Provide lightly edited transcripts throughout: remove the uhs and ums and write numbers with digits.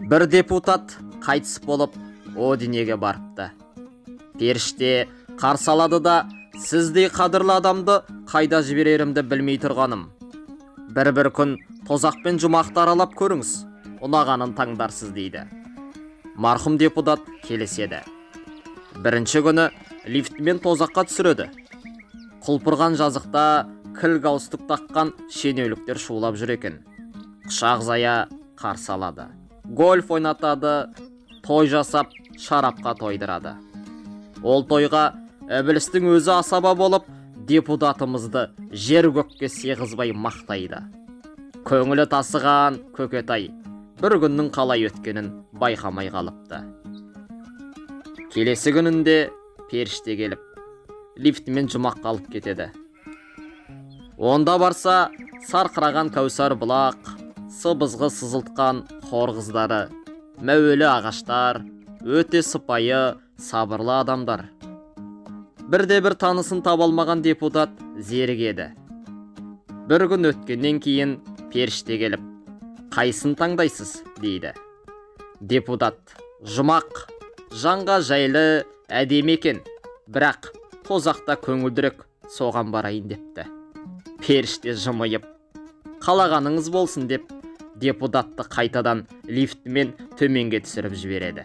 Бір депутат қайтыс болып, о дүниеге барыпты. Періште қарсы алады да, сіздей қадірлі адамды қайда жіберерімді білмей тұрғаным. Бір-бір күн тозақ пен жұмақты аралап көріңіз, ұнағанын таңдарсыз дейді. Марқұм депутат келіседі. Бірінші күні лифтімен тозаққа түсіреді. Құлпырған жазықта кіл галстук таққан шенеуніктер шулап жүр екен. Құшақ жая қарсы алады. Гольф ойнатады, той жасап, шарапқа тойдырады. Ол тойға ібілістің өзі асаба болып, депутатымызды жер көкке сыйғызбай мақтайды. Көңілі тасыған көкетай бір күннің қалай өткенін байқамай қалыпты. Келесі күнінде періште келіп, лифтімен жұмаққа алып кетеді. Онда барса, сарқыраған кәусар бұлақ, сыбызғы сызылтқан хор қыздары, мәуелі ағаштар, өте сыпайы, сабырлы адамдар. Бірде бір танысын таба алмаған депутат зерігеді. Бір күн өткеннен кейін періште келіп, қайсын таңдайсыз дейді. Депутат, жұмақ, жанға жайлы, әдемі екен, бірақ тозақта көңілдірек, соған барайын депті. Періште жымиып, қалағаныңыз болсын деп, депутатты қайтадан лифтімен төменге түсіріп жібереді.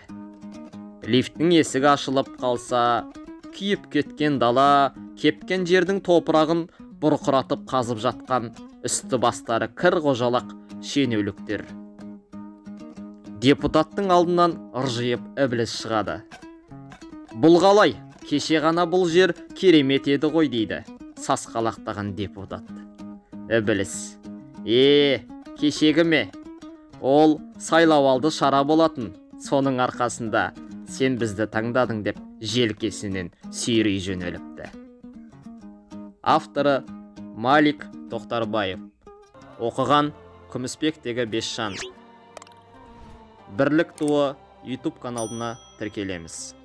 Лифттің есігі ашылып қалса, күйіп кеткен дала, кепкен жердің топырағын бұрқыратып қазып жатқан үсті бастары кір қожалақ шенеуніктер. Депутаттың алдынан ыржиып ібіліс шығады. Бұл қалай? Кеше ғана бұл жер керемет еді ғой дейді сасқалақтаған депутат. Ібіліс: кешегі ме? Ол сайлауалды шара болатын, соның арқасында сен бізді таңдадың деп желкесінен сүйрей жөнеліпті. Авторы Малик Тоқтарбаев. Оқыған Күмісбектегі Бесжан. Бірлік туы YouTube каналына тіркелеміз.